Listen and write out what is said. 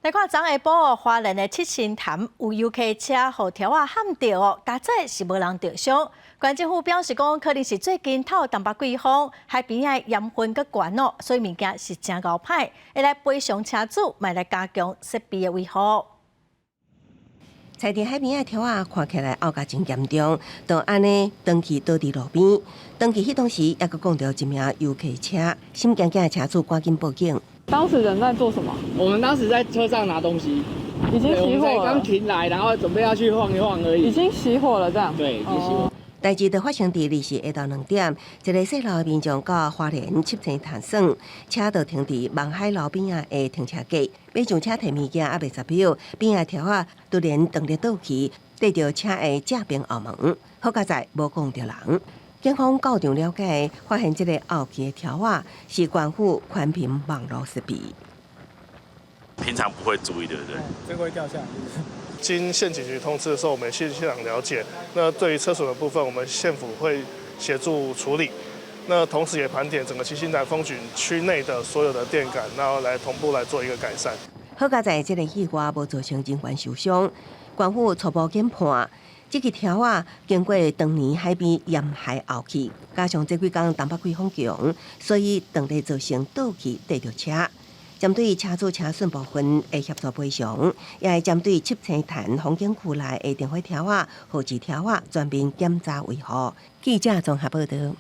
來看昨下晡花蓮的七星潭有遊客車予柱仔撼著哦，佳哉是無人著傷。縣政府表示講，可能是最近透東北季風，海邊仔鹽分閣懸哦，所以物件是誠𠢕歹，會來賠償車主，嘛來加強設備的維護。踩佇海邊仔柱仔看起來拗甲真嚴重，就按呢斷去倒佇路邊。斷去彼當時，猶閣摃著一名遊客車，心驚驚的車主趕緊報警。當時人在做什麼？我們當時在車上拿東西，已經熄火了。剛停來，然後準備要去晃一晃而已。已經熄火了，這樣。對，已經熄火。代誌就發生佇二四下晝2點，一个細路的民眾到花蓮七星潭耍，車就停佇望海樓邊仔的停車格，欲上車提物件猶未10秒，邊仔柱仔突然斷裂倒去，硩著車的正邊後門，好佳哉無摃著人。警方到場了解，發現這个拗去的柱仔是縣府寬頻網路設備。平常不會注意，對不對？這個會掉下來。經縣警局通知的時候，我們現場了解。那對於車損的部分，我們縣府會協助處理。那同時也盤點整個七星潭風景區內的所有的電桿，然後來同步來做一個改善。好佳哉這个意外無造成人員受傷，縣府初步研判，這个柱仔經過當年海邊鹽海拗去，加上這幾工東北季風強，所以斷裂造成倒去硩著車。針對車主車損部分會協助賠償，也會針對七星潭風景區內的電火柱仔、號誌柱仔全面檢查維護。記者綜合報道。